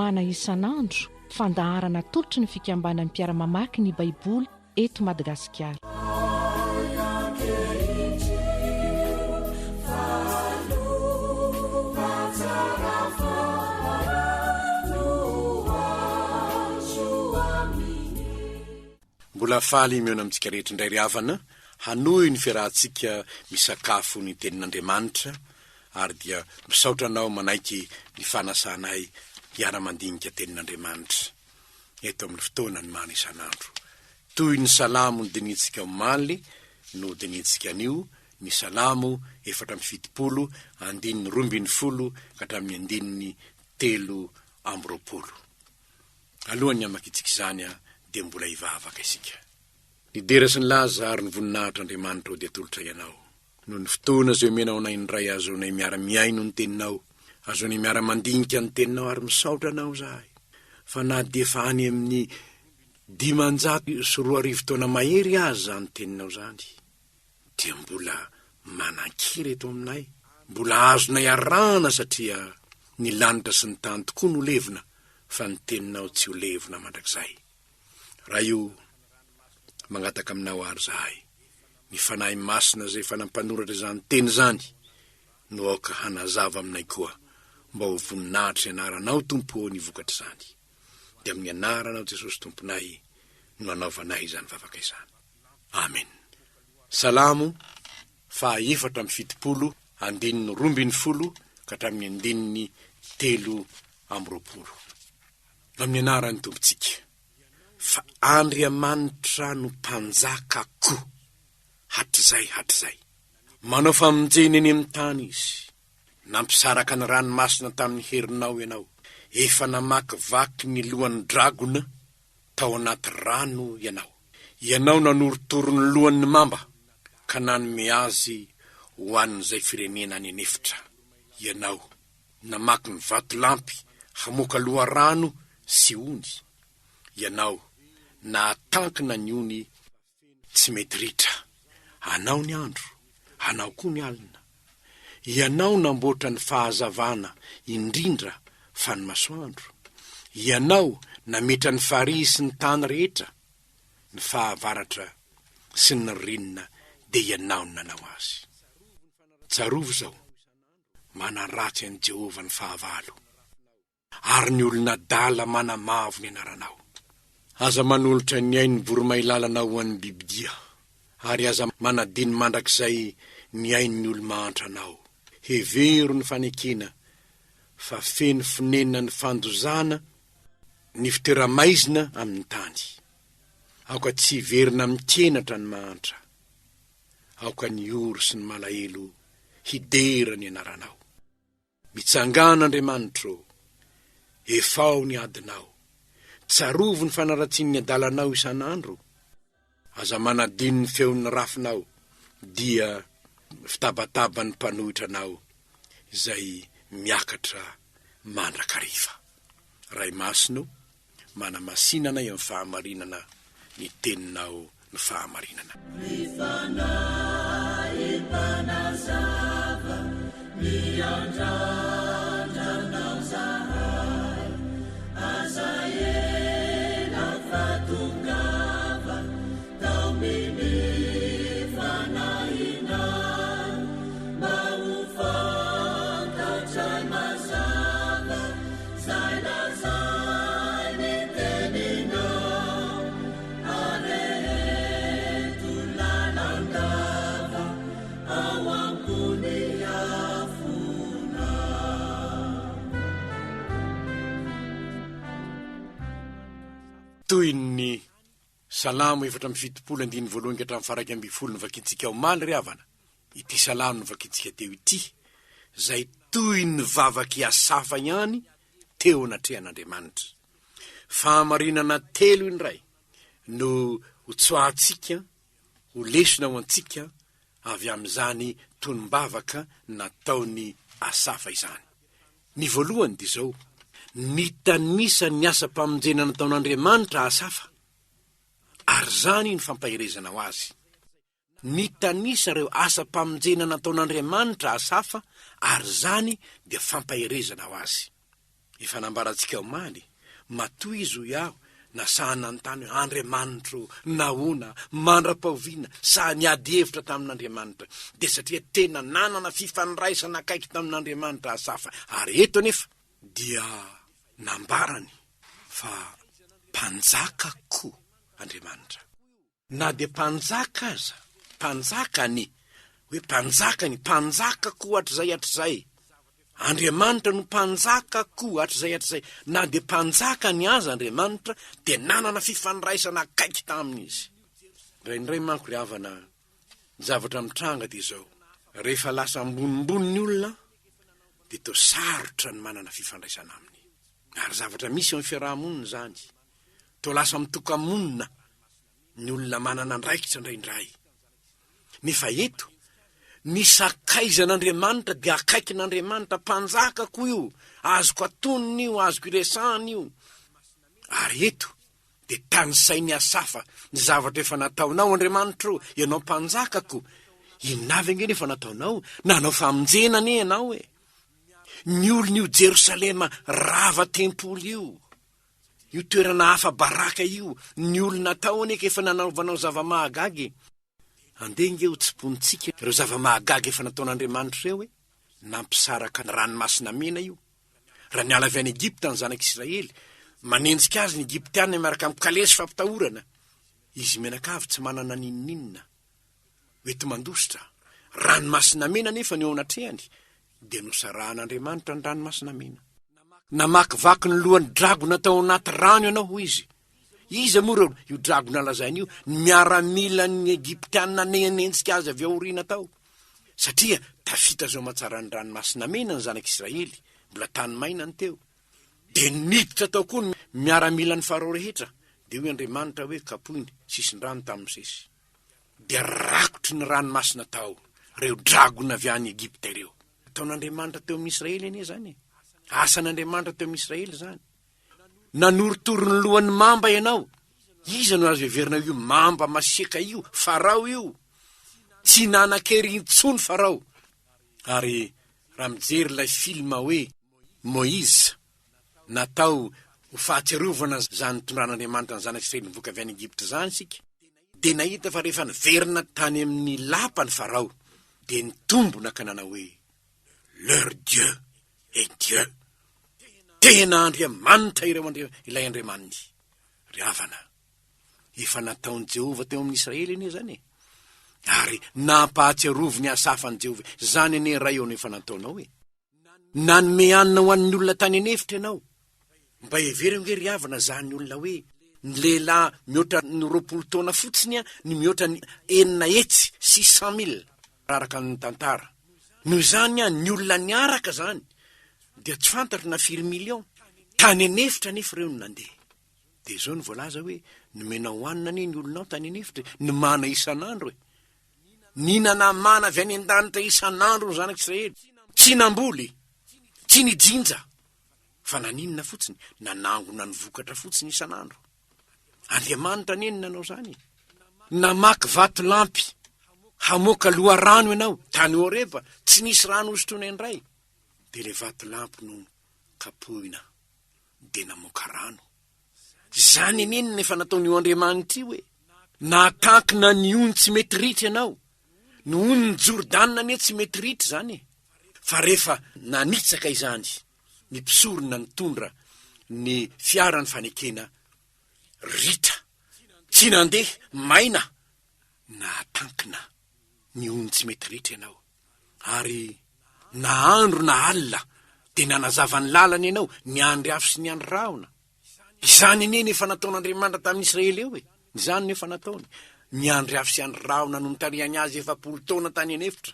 Mana isan'andro, fandaharana atolotry ny fikambanan'ny mpiara-mamaky ny Baiboly eto Madagasikara. Mbola faly mihaona amintsika rehetra indray ry havana, hanohy ny fiarahantsika misakafo ny tenin'Andriamanitra ary dia misaotra anao manaiky ny fanasanay hiara-mandinika tenin'Andriamanitra eto amin'ny fotoana ny mana isan'andro. Toy ny salamo nodinihintsika omaly no dinihintsika anio, ny salamo 74 andininy 12 ka hatramin'ny andininy 23. Alohan'ny hamakintsika izany dia mbola hivavaka isika. Ny dera sy ny laza ary ny voninahitra Andriamanitra ô dia atolotray Anao. Noho ny fotoana izay omenao anay indray ahazoanay miara-mihaino ny Teninao, ahazoanay miara-mandinika ny Teninao ary misaotra Anao izahay fa na dia efa any amin'ny 2500 taona mahery aza izany Teninao izany dia mbola manan-kery eto aminay, mbola azonay arahana satria ny lanitra sy ny tany tokoa no levona fa ny teninao tsy ho levona mandrakizay. Ray o, mangataka aminao àry izahay, ny Fanahy Masina izay efa nampanoratra izany teny izany no aoka hanazava aminay koa mba ho voninahitry ny anaranao Tompo o ny vokatr'izany. Dia amin'ny anaranao Jesosy Tomponay no anaovanay izany vavaka izany. Amen. Salamo faha 74 andininy 12 ka hatramin'ny andininy 23. Amin'ny anaran'ny Tompontsika. Fa Andriamanitra no Mpanjakako hatrizay hatrizay. Manao famonjena eny amin'ny tany Izy. Nampisaraka ny ranomasina tamin'ny herinao Ianao. Efa namakivaky ny lohan'ny dragona tao anaty rano Ianao. Ianao nanorotoro ny lohan'ny mamba ka nanome azy ho an'izay firenena any an'efitra. Ianao namaky ny vatolampy hamoaka loharano sy ony. Ianao nahatankina ny ony tsy mety ritra. Anao ny andro, anao koa ny alina. Ianao namboatra ny fahazavana indrindra fa ny masoandro. Ianao nametra ny farihy sy ny tany rehetra, ny fahavaratra sy ny ririnina dia Ianao no nanao azy. Tsarovy izao, manaratsy an'i Jehovah ny fahavalo. Ary ny olona adala manamavo ny anaranao. Aza manolotra ny ain'ny voromailala ho an'ny bibidia, ary aza manadino mandrakizay ny ain'ny olo-mahantra anao. Hevero ny fanekena fa feno fonenana ny fandozana ny fitoera-maizina amin'ny tany. Aoka tsy hiverina amin-kenatra ny mahantra. Aoka ny ory sy ny malahelo hidera ny anaranao. Mitsangàna, Andriamanitra ô, efao ny adinao. Tsarovy ny fanaratsian'ny adalanao isan'andro. Aza manadino ny feon'ny rafinao, dia fitabataban'ny mpanohitra anao izay miakatra mandrakariva. Ray Masina ô, Manamasina anay amin'ny fahamarinana ny teninao no fahamarinana. Ry Fanahy Mpanazava, miandrandra Anao zahay, aza ela fa tongava, taomy ny Fanahinao, mba ho fantatray mazava. Zay lazainy teninao areheto lalandava ao ambony afona. Toy ny Salamo 74 andininy voalohany ka hatramin'ny faha 11 novakintsika omaly ry havana, ity salamo novakintsika teo ity, izay toy ny vavak'i Asafa ihany teo anatrehan'Andriamanitra. Fahamarinana telo indray no hotsoahantsika ho lesona ho antsika avy amin'izany tonom-bavaka nataon'i Asafa izany. Ny voalohany dia izao, nitanisa ny asam-pamonjena nataon'Andriamanitra Asafa, ary izany no fampaherezana ho azy. Nitanisa ireo asam-pamonjena nataon'Andriamanitra Asafa, ary izany dia fampaherezana ho azy. Efa nambarantsika omaly, matoa izy hoy aho, na sahy nanontany hoe, Andriamanitro ô, nahoana, mandra-pahoviana, sahy niady hevitra tamin'Andriamanitra, dia satria tena nanana fifandraisana akaiky tamin'Andriamanitra Asafa. Ary eto anefa dia nambarany fa Mpanjaka koa Andriamanitra. Na dia mpanjaka aza, mpanjaka ny, hoe mpanjaka ny, mpanjaka koa hatrizay hatrizay. Andriamanitra no mpanjaka koa hatrizay hatrizay. Na dia mpanjaka ny aza Andriamanitra, dia nanana fifandraisana akaiky taminy izy. Indraindray manko ry havana, ny zavatra mitranga dia izao, rehefa lasa ambonimbony ny olona, dia toa sarotra ny manana fifandraisana aminy. Ary zavatra misy eo amin'ny fiaraha-monina izany. Toa lasa mitoka-monina ny olona manana andraikitra indraindray. Nefa eto, ny sakaizan'Andriamanitra dia akaikin'Andriamanitra, mpanjaka koa io, azoko atonina io, azoko iresahana io. Ary eto, dia tanisain'i Asafa ny zavatra efa nataonao, Andriamanitro, ianao mpanjakako. Inona avy ange no efa nataonao? Nanao famonjena anie ianao e! Ny olon'io Jerosalema rava tempoly io, io toerana afa-baraka io, ny olona tao anie ka efa nanaovanao zava-mahagaga e! Andeha ange ho tsiponintsika ireo zava-mahagaga efa nataon'Andriamanitra ireo e! Nampisaraka ny Ranomasina Mena io. Raha niala avy any Egypta ny zanak'Israely, manenjika azy ny Egyptiana miaraka amin'ny kalesy fampitahorana. Izy mianakavy tsy manana n'inon'inona. Hoenti-mandositra. Ranomasina Mena anefa no eo anatrehany, dia nosarahan'Andriamanitra ny Ranomasina Mena. Namakivaky ny lohan'ny dragona tao anaty rano ianao, hoy izy. Iza moa ireo, io dragona lazainy io? Ny miaramilan'ny Egyptiana nenenjika azy avy ao aoriana tao. Satria tafita soamantsara ny Ranomasina Mena ny zanak'Israely, mbola tany maina ny teo. Dia niditra tao koa ny miaramilan'i Farao rehetra. Dia hoy Andriamanitra hoe, Kapohy ny sisin-drano tamin'i Mosesy. Dia rakotry ny ranomasina tao ireo dragona avy any Egypta ireo. Nataon'Andriamanitra teo amin'ny Israely anie izany e. Asan'Andriamanitra teo amin'ny Israely izany. Nanorotoro ny lohan'ny mamba ianao. Iza no azo heverina io mamba masiaka io? Farao io. Tsy nanan-kery intsony Farao. Ary raha mijery ilay film hoe Moïse, natao ho fahatsiarovana izany nitondran'Andriamanitra ny zanak'Israely nivoaka avy any Egypta izany isika, dia nahita fa rehefa niverina tany amin'ny lapany Farao, dia nitombona ka nanao hoe, Leur Dieu est Dieu. Tena Andriamanitra ireo andria, ilay Andriamaniny. Ry havana, efa nataon'i Jehovah teo amin'ny Israely anie izany e. Ary nampahatsiaroviny Asafa an'i Jehovah, izany anie Ray ô no efa nataonao e. Nanome hanina ho an'ny olona tany an'efitra ianao. Mba hevero ange ry havana izany olona hoe ny lehilahy mihoatra ny 20 taona fotsiny ny mihoatra ny 600, 600 mille, araka ny tantara. Noho izany ny olona niaraka izany dia tsy fantatro na firy millions. Tany an'efitra anefa ireo no nandeha. Dia izao no voalaza hoe nomenao hanina anie ny olonao tany an'efitra e, ny mana isan'andro e. Nihinana mana avy any an-danitra isan'andro ny zanak'Israely. Tsy namboly, tsy nijinja, fa naninona fotsiny? Nanangona ny vokatra fotsiny isan'andro. Andriamanitra anie no nanao izany e. Namaky vatolampy hamoaka loharano ianao tany Horeba, tsy nisy rano hosotroina indray. Dia ilay vatolampy no kapohina dia namoaka rano. Izany anie no efa nataon'io Andriamanitra io e! Nahatankina ny ony tsy mety ritra ianao. Ny onin'i Jordana anie tsy mety ritra izany e! Fa rehefa nanitsaka izany ny mpisorona nitondra ny fiaran'ny fanekena, ritra, tsy nandeha, maina, nahatankina ny ony tsy mety ritra ianao. Ary na andro na alina dia nanazava ny lalana ianao, niandry afo sy niandry rahona. Izany anie no efa nataon'Andriamanitra tamin'ny Israely eo e! Izany no efa nataony. Niandry afo sy andry rahona no nitarihany azy 40 taona tany an'efitra.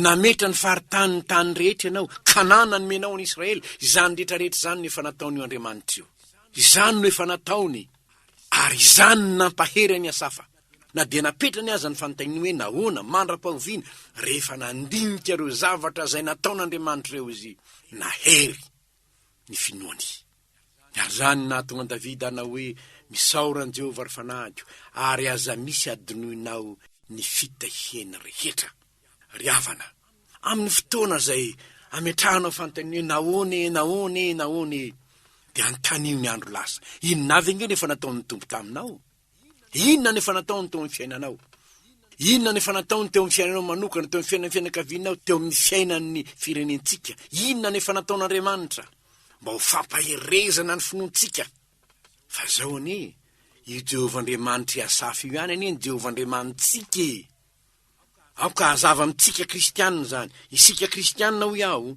Nametra ny faritanin'ny tany rehetra ianao, Kanana nomenao an'i Israely. Izany rehetra rehetra izany no efa nataon'io Andriamanitra io. Izany no efa nataony, ary izany no nampahery an'i Asafa. Na dia napetrany aza ny fanontaniana hoe nahoana, mandra-pahoviana, rehefa nandinika ireo zavatra izay nataon'Andriamanitra ireo izy, nahery ny finoany. Ary izany no nahatonga an'i Davida hanao hoe, Misaora an'i Jehovah, ry fanahiko, ary aza misy hadinoinao ny fitahiany rehetra. Ry havana, amin'ny fotoana izay Ametrahanao fanontaniana hoe nahoana e, nahoana e, nahoana e? Dia anontanio ny andro lasa. Inona avy ange no efa nataon'ny Tompo taminao? Inona no efa nataony teo amin'ny fiainanao? Inona no efa nataony teo amin'ny fiainanao manokana, teo amin'ny fiainan'ny fianakavianao, teo amin'ny fiainan'ny firenentsika? Inona no efa nataon'Andriamanitra mba ho fampaherezana ny finoantsika? Fa izao anie, io Jehovah Andriamanitr'i Asafa io ihany anie ny Jehovah Andriamanitsika e! Aoka hazava amintsika kristianina izany. Isika kristianina hoy aho,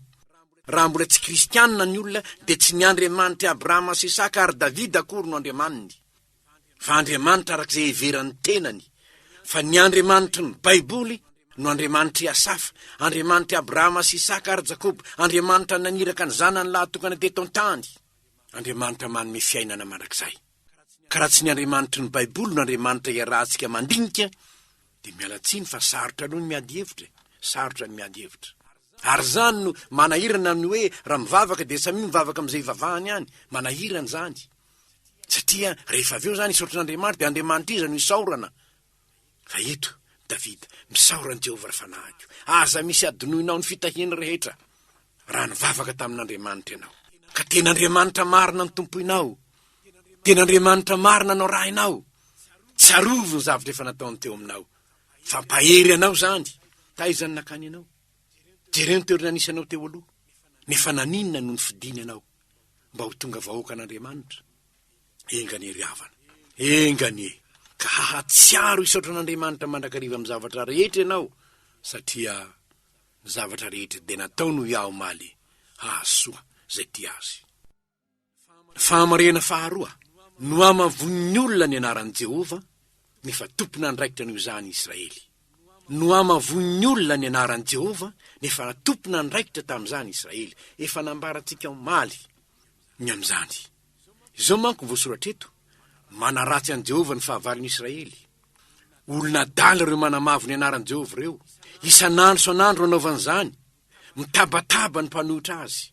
raha mbola tsy kristianina ny olona dia tsy ny Andriamanitr'i Abrahama sy Isaka ary Davida akory no Andriamaniny. Fa Andriamanitra araka izay heveran'ny tenany fa ny Andriamanitry ny Baiboly no Andriamanitr'i Asafa, Andriamanitr'i Abrahama sy Isaka ary Jakoba, Andriamanitra naniraka ny Zanany lahatokana teto an-tany, Andriamanitra manome fiainana mandrakizay. Ka raha tsy ny Andriamanitry ny Baiboly no Andriamanitra iarahantsika mandinika, dia miala tsiny fa sarotra aloha ny miady hevitra e! Sarotra ny miady hevitra. Ary izany no manahirana amin'ny hoe raha mivavaka dia samia mivavaka amin'izay ivavahany ihany. Manahirana izany. Satria rehefa avy eo izany hisaotra an'Andriamanitra dia Andriamanitra iza no hisaorana? Fa eto, Davida, misaora an'i Jehovah ry fanahiko. Aza misy adinoinao ny fitahiany rehetra, raha nivavaka tamin'Andriamanitra ianao. Ka tena Andriamanitra marina no tompoinao. Tena Andriamanitra marina no arahinao. Tsarovy ny zavatra efa nataony teo aminao. Fampahery anao izany. Taiza no nakany anao? Jereo ny toerana nisy anao teo aloha. Nefa naninona no nifidiny anao? mba ho tonga vahoakan'Andriamanitra. Enga anie ry havana, enga anie ka hahatsiaro hisaotra an'Andriamanitra mandrakariva amin'ny zavatra rehetra ianao, satria ny zavatra rehetra dia nataony hoy aho omaly hahasoa izay tia azy. Ny fahamarihana faharoa, nohamavoin'ny olona ny anaran'i Jehovah, nefa tompon'andraikitra noho izany Israely. Nohamavoin'ny olona ny anaran'i Jehovah, nefa tompon'andraikitra tamin'izany Israely. Efa nambarantsika omaly ny amin'izany. Izao manko no voasoratra eto, Manaratsy an'i Jehovah ny fahavalon'i Israely. Olona adala ireo manamavo ny anaran'i Jehovah ireo. Isan'andro isan'andro no anaovany izany. Mitabataba ny mpanohitra azy.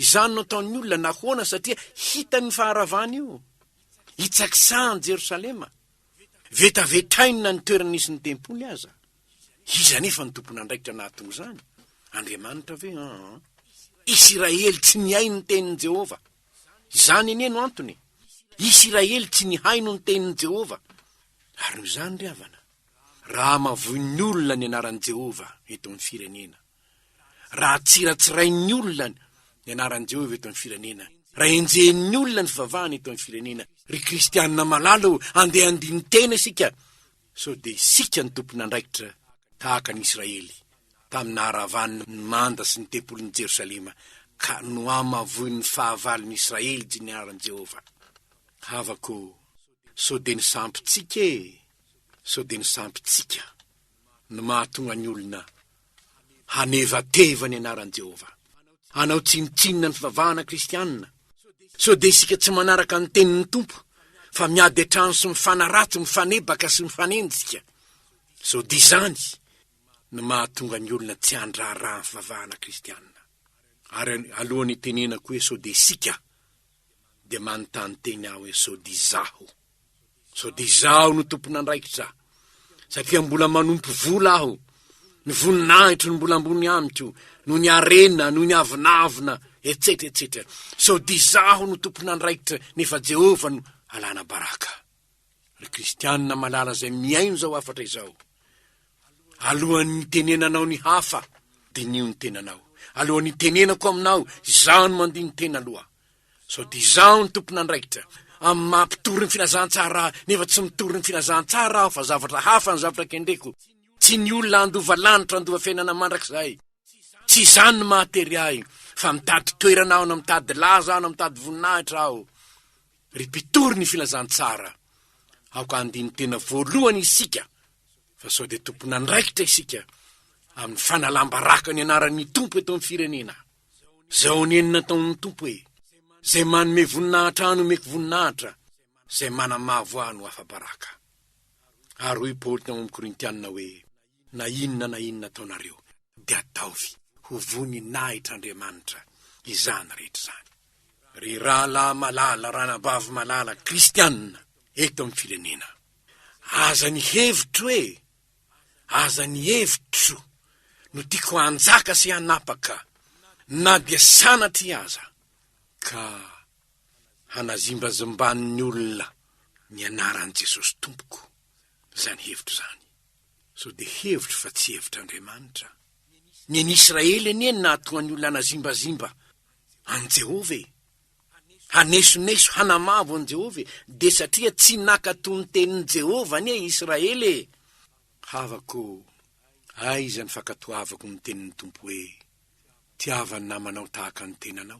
Izany no ataon'ny olona. Nahoana? Satria hitany ny faharavana io. Hitsakitsahan'i Jerosalema. Vetavetainy na ny toerana nisy ny tempoly aza. Iza anefa no tompon'andraikitra nahatonga izany? Andriamanitra ve? Aa. Isiraely tsy nihaino ny tenin'i Jehovah. Izany anie no antony e. Isiraely tsy nihaino ny tenin'i Jehovah. Ary noho izany ry havana, raha hamavoin'ny olona ny anaran'i Jehovah eto amin'ny firenena, Raha tsiratsirain'ny olona ny anaran'i Jehovah eto amin'ny firenena, raha enjehin'ny olona ny fivavahana eto amin'ny firenena, ry kristianina malala ô, andeha handini-tena isika sao dia isika no tompon'andraikitra tahaka ny Israely tamin'ny naharavany ny manda sy ny tempolin'i Jerosalema ka nohamavoin'ny fahavalon'ny Israely ny anaran'i Jehovah. Havako ô, sao dia ny sampintsika e! Sao dia ny sampintsika no mahatonga ny olona hanevateva ny anaran'i Jehovah, hanao tsinontsinona ny fivavahana kristianina. Sao dia isika tsy manaraka ny tenin'ny Tompo, fa miady an-trano sy mifanaratsy, mifanebaka sy mifanenjika. Sao dia izany no mahatonga ny olona tsy handraharaha ny fivavahana kristianina. Ary alohan'ny hitenenako hoe sao dia isika, dia manontany tena aho hoe sao dia izaho. Sao dia izaho no tompon'andraikitra, satria mbola manompo vola aho, ny voninahitro no mbola ambony amiko, noho ny harena, noho ny avonavona, etsetra etsetra. Sao dia izaho no tompon'andraikitra, nefa Jehovah no alana baraka. Ry kristianina malala izay mihaino izao hafatra izao, alohan'ny hitenenanao ny hafa, diniho ny tenanao. Alohan'ny hitenenako aminao, izaho no mandini-tena aloha. Sao dia izaho no tompon'andraikitra amin'ny maha mpitory ny filazantsara ahy, nefa tsy mitory ny filazantsara aho fa zavatra hafa ny zavatra kendreko. Tsy ny olona handova lanitra handova fiainana mandrakizay. Tsy izany no mahatery ahy, fa mitady toerana aho na mitady laza aho na mitady voninahitra aho. Ry mpitory ny filazantsara, aoka handini-tena voalohany isika fa sao dia tompon'andraikitra isika amin'ny fanalam-baraka ny anaran'ny Tompo eto amin'ny firenena. Zao anie ny nataon'ny Tompo e! Zay manome voninahitra ahy no omeko voninahitra, zay manamavo ahy no afa-baraka. Ary hoy Paoly tao amin'ny Korintianina hoe, Na inona na inona ataonareo, dia ataovy ho voninahitr'Andriamanitra izany rehetra izany. Ry rahalahy malala, ranabavy malala, kristianina eto amin'ny firenena, aza ny hevitro e! Aza ny hevitro no tiako hanjaka sy hanapaka. Na dia sanatria aza ka hanazimbazimban'ny olona ny anaran'i Jesosy Tompoko izany hevitro izany. Sao dia hevitro fa tsy hevitr'Andriamanitra. Ny an'i Israely anie no nahatonga ny olona hanazimbazimba an'i Jehovah e! Hanesoneso, hanamavo an'i Jehovah e! Dia satria tsy nankatò ny tenin'i Jehovah anie i Israely e! Havako, aiza ny fankatoavako ny tenin'ny Tompo hoe, Tiava ny namanao tahaka ny tenanao?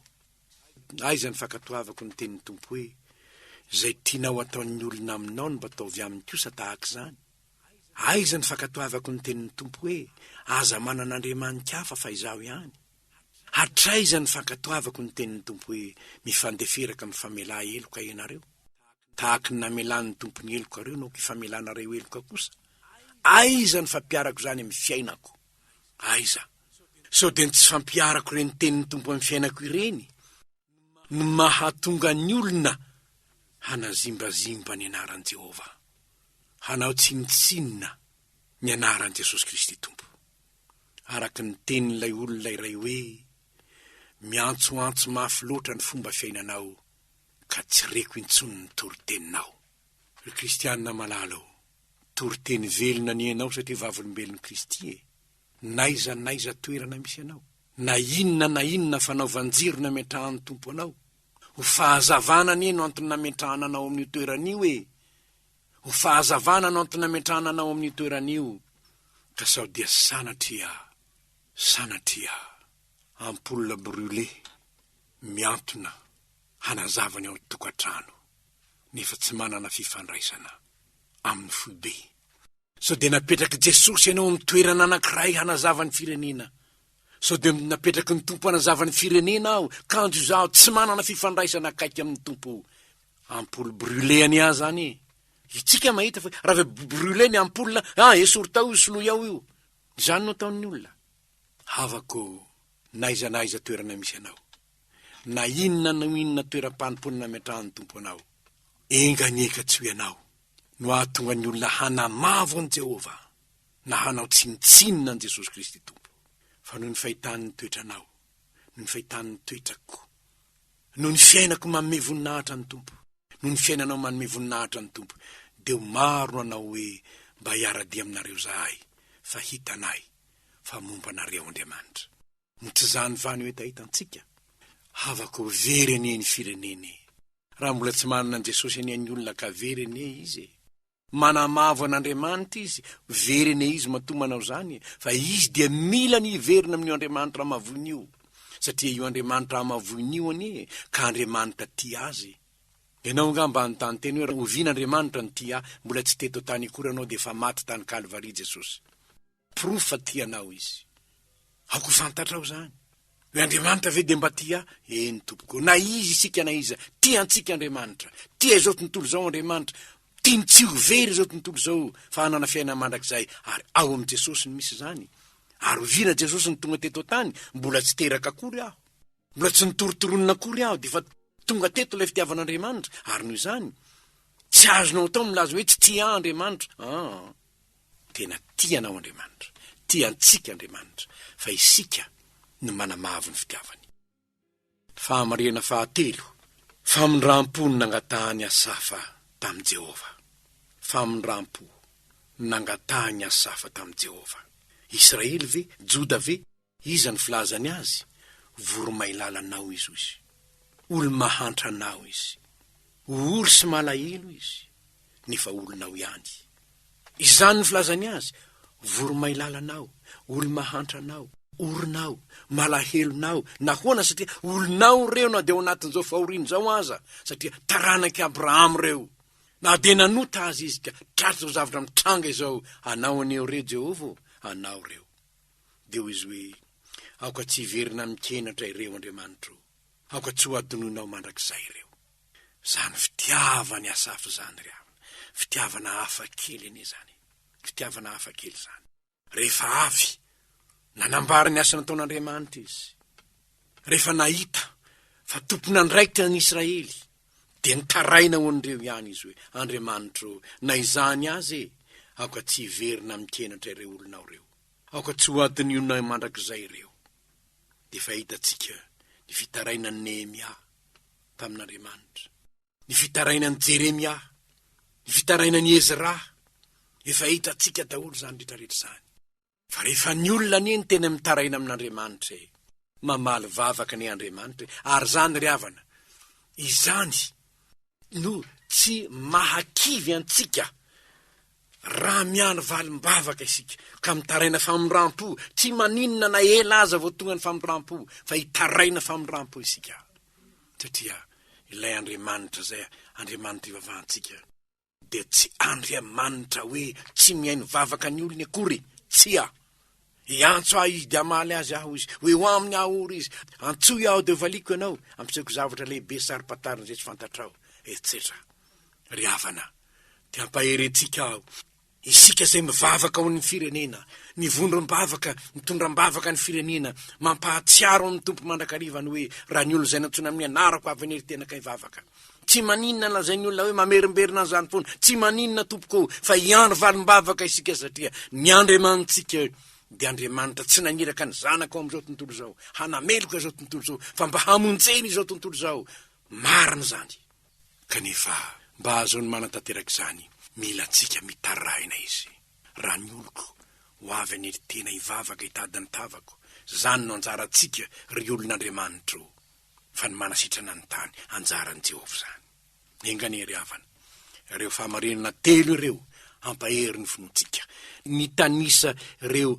Aiza ny fankatoavako ny tenin'ny Tompo hoe, Izay tianao hataon'ny olona aminao no mba ataovy aminy kosa tahaka izany? Aiza ny fankatoavako ny tenin'ny Tompo hoe, Aza manana andriamani-kafa fa Izaho ihany? Hatraiza ny fankatoavako ny tenin'ny Tompo hoe, Mifandeferaka mifamelà heloka ianareo? Tahaky ny namelàn'ny Tompo ny helokareo no aoka hifamelanareo heloka kosa. Aiza ny fampiharako izany amin'ny fiainako? Aiza? Sao dia ny tsy fampiharako ireny tenin'ny Tompo amin'ny fiainako ireny no mahatonga ny olona hanazimbazimba ny anaran'i Jehovah, hanao tsinontsinona ny anaran'i Jesosy Kristy Tompo? Araka ny tenin'ilay olona iray hoe, Miantsoantso mafy loatra ny fomba fiainanao ka tsy reko intsony ny toriteninao. Ry kristiana malala ô, toriteny velona anie ianao satria vavolombelon'i Kristy e! N'aiza n'aiza toerana misy anao, na inona na inona fanaovan-jiro nametrahan'ny Tompo anao, ho fahazavana anie no antony nametrahana anao amin'io toerana io e! Ho fahazavana no antony nametrahana anao amin'io toerana io, ka sao dia sanatria, sanatria, ampoule brûlée mihantona hanazava ny ao an-tokantrano, nefa tsy manana fifandraisana amin'ny foibe. Sao dia napetrak'i Jesosy ianao amin'ny toerana anankiray hanazava ny firenena? Sao dia napetraky ny Tompo hanazava ny firenena aho, kanjo izaho tsy manana fifandraisana akaiky amin'ny Tompo? Ampoule brûlée anie aho zany e! Itsika mahita fa raha vao brûlée ny ampoule, ah esory tao io, soloy ao io. Izany no ataon'ny olona. Havako, n'aiza n'aiza toerana misy anao, na inona na inona toeram-panompoana nametrahan'ny Tompo anao, enga anie ka tsy ho ianao no hahatonga ny olona hanamavo an'i Jehovah na hanao tsinontsinona an'i Jesosy Kristy Tompo, fa noho ny fahitany ny toetranao, noho ny fahitany ny toetrako, noho ny fiainako manome voninahitra ny Tompo, noho ny fiainanao manome voninahitra ny Tompo, dia ho maro no hanao hoe, Mba hiara-dia aminareo izahay, fa hitanay fa momba anareo Andriamanitra. Moa tsy izany va no hetahetantsika? Havako, very anie ny firenena e! Raha mbola tsy manana an'i Jesosy anie ny olona ka very anie izy e! Manamavo an'Andriamanitra izy, very anie izy matoa manao izany e, fa izy dia mila ny hiverina amin'io Andriamanitra hamavoiny io, satria io Andriamanitra hamavoiny io anie ka Andriamanitra tia azy. Ianao angaha mba hanontany tena hoe rahoviana Andriamanitra no tia ahy, mbola tsy teto an-tany akory ianao dia efa maty tany Kalvary Jesosy. Porofo fa tia anao Izy. Aoka ho fantatrao izany. Hoe Andriamanitra ve dia mba tia ahy? Eny tompoko. Na iza isika na iza, tia antsika Andriamanitra. Tia izao tontolo izao Andriamanitra. Tiany tsy ho very izao tontolo izao fa hanana fiainana mandrakizay. Ary ao amin'i Jesosy no misy izany. Ary oviana Jesosy no tonga teto an-tany? Mbola tsy teraka akory aho. Mbola tsy nitorotoronina akory aho dia efa tonga teto ilay fitiavan'Andriamanitra. Ary noho izany, tsy azonao atao milaza hoe tsy tia ahy Andriamanitra. Aa. Tena tia anao Andriamanitra, tia antsika Andriamanitra, fa isika no manamavo ny fitiavany. Fahamarinana fahatelo, famindram-po no nangatahan'i Asafa tamin'i Jehovah. Famindram-po no nangatahan'i Asafa tamin'i Jehovah. Israely ve? Joda ve? Iza no filazany azy? Voromailala anao izy, hoy izy. Olo-mahantra anao izy. Ory sy malahelo izy, nefa olonao ihany. Izany no filazany azy, Voromailala anao, olo-mahantra anao, orinao, malahelonao. Nahoana? Satria olonao ireo na dia ao anatin'izao fahoriana izao aza, satria taranak'i Abrahama ireo. Na dia nanota aza izy ka tratr'izao zavatra mitranga izao, anao anie ireo, Jehovah ô, anao ireo. Dia hoy izy hoe, Aoka tsy hiverina amin-kenatra ireo, Andriamanitro, aoka tsy hohadinoinao mandrakizay ireo. Izany fitiavan'i Asafa izany, ry havana, fitiavana hafa kely anie izany e! Fitiavana hafa kely izany. Rehefa avy nanambara ny asa nataon'Andriamanitra izy, rehefa nahita fa tompon'andraikitra ny Israely, dia nitaraina ho an'ireo ihany izy hoe, Andriamanitro, na izany aza e, aoka tsy hiverina amin-kenatra ireo olonao ireo. Aoka tsy ho adinoinay mandrakizay ireo. Dia efa hitantsika ny fitarainan'i Nehemia tamin'Andriamanitra, ny fitarainan'i Jeremia, ny fitarainan'i Ezra. Efa hitantsika daholo izany rehetra rehetra izany. Fa rehefa ny olona anie no tena mitaraina amin'Andriamanitra e, mamaly vavaka anie Andriamanitra e, ary izany ry havana, izany no tsy mahakivy antsika raha miandry valim-bavaka isika ka mitaraina famindram-po, tsy maninona na ela aza vao tonga ny famindram-po fa hitaraina famindram-po isika satria ilay Andriamanitra izay Andriamanitra ivavahantsika dia tsy Andriamanitra hoe tsy mihaino vavaka ny olony akory, tsia! Hiantso ahy izy dia hamaly azy aho izy, ho eo aminy aho ory izy, antsoy aho dia hovaliako ianao, ampisehoako zavatra lehibe sy saro-pantarina izay tsy fantatrao, etsetra. Ry havana, te hampahery antsika aho, isika izay mivavaka ho an'ny firenena, ny vondrom-bavaka, mitondra am-bavaka ny firenena, mampahatsiaro amin'ny Tompo mandrakariva ny hoe, raha ny olona izay nantsoina amin'ny anarako avy hanery tena ka hivavaka. Tsy maninona lazain'ny olona hoe mamerimberina an'izany foana. Tsy maninona tompoko ô, fa hiandry valim-bavaka isika satria ny Andriamanitsika dia Andriamanitra tsy naniraka ny Zanaka ao amin'izao tontolo izao hanameloka izao tontolo izao fa mba hamonjena izao tontolo izao. Marina izany. Kanefa mba hahazoany manatanteraka izany, mila antsika mitaraina Izy. Raha ny oloko ho avy hanery tena hivavaka hitady ny tavako, izany no anjarantsika ry olon'Andriamanitra ô. Fa ny manasitrana ny tany, anjaran'i Jehovah izany. Enga anie, ry havana, ireo fahamarinana telo ireo hampahery ny finoantsika. Nitanisa ireo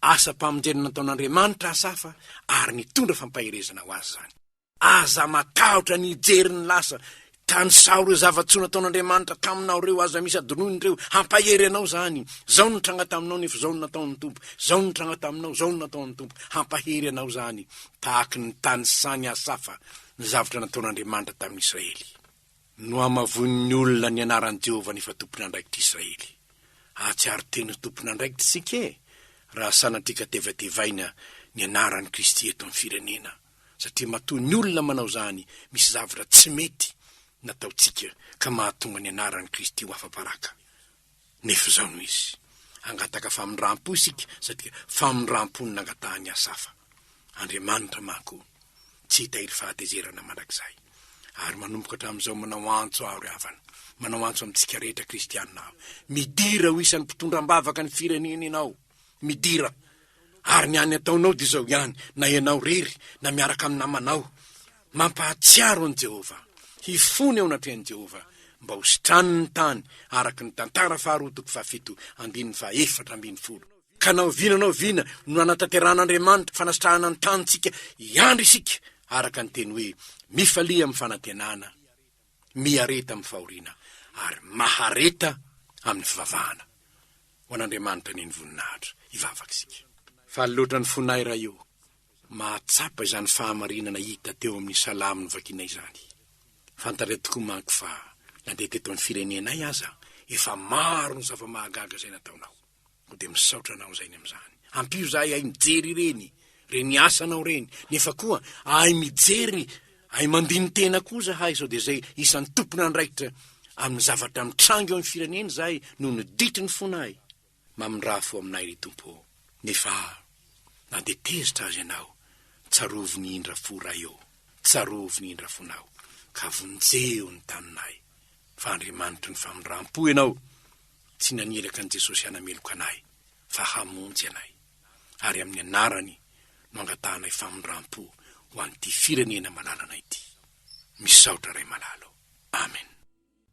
asam-pamonjena nataon'Andriamanitra Asafa ary nitondra fampaherezana ho azy izany. Aza matahotra ny hijery ny lasa. Tanisao ireo zava-tsoa nataon'Andriamanitra taminao ireo, aza misy adinoina ireo. Hampahery anao izany. Izao no nitranga taminao nefa izao no nataon'ny Tompo. Izao no nitranga taminao, izao no nataon'ny Tompo. Hampahery anao izany, tahaky ny tanisan'i Asafa ny zavatra nataon'Andriamanitra tamin'ny Israely. Nohamavoin'ny olona ny anaran'i Jehovah nefa tompon'andraikitr'i Israely. Hahatsiaro tena ho tompon'andraikitra isika e, raha sanatria ka tevatevaina ny anaran'i Kristy eto amin'ny firenena. Satria matoa ny olona manao izany, misy zavatra tsy mety nataontsika ka mahatonga ny anaran'i Kristy ho afa-baraka. Nefa izao no izy, hangataka famindram-po isika satria famindram-po no nangatahan'i Asafa. Andriamanitra manko tsy hitahiry fahatezerana mandrakizay. Ary manomboka hatramin'izao manao antso aho ry havana, manao antso amintsika rehetra kristiana aho, midira ho isan'ny mpitondra am-bavaka ny firenena ianao, midira. Ary ny hany ataonao dia izao ihany, na ianao irery na miaraka amin'ny namanao, mampahatsiaro an'i Jehovah, hifona eo anatrehan'i Jehovah, mba ho sitraniny ny tany, araka ny Tantara faharoa toko fahafito andininy fahaefatra ambin'ny folo. Ka na oviana na oviana no hanatanterahan'Andriamanitra fanasitrahana ny tanintsika, hiandry isika, araka ny teny hoe, Mifalia amin'ny fanantenana, miareta amin'ny fahoriana, ary mahareta amin'ny fivavahana. Ho an'Andriamanitra anie ny voninahitra. Hivavaka isika. Faly loatra ny fonay Ray o, mahatsapa izany fahamarinana hita teo amin'ny salamo novakianay izany. Fantatray tokoa manko fa na dia teto amin'ny firenenay aza, efa maro ny zava-mahagaga izay nataonao. Koa dia misaotra anao izay ny amin'izany. Ampio izahay hahay mijery ireny, ireny asanao ireny, nefa koa hahay mijery, hahay mandini-tena koa izahay sao dia izay isan'ny tompon'andraikitra amin'ny zavatra mitranga eo amin'ny firenena izahay noho ny ditry ny fonay. Mamindrà fo aminay ry Tompo ô. Nefa na dia tezitra aza ianao, tsarovy ny indra fo Ray ô, tsarovy ny indra fonao, ka vonjeo ny taninay, fa Andriamanitry ny famindram-po ianao, tsy naniraka an'i Jesosy hanameloka anay, fa hamonjy anay. Ary amin'ny anarany no angatahanay famindram-po ho an'ity firenena malalanay ity. Misaotra Ray malala ô. Amen.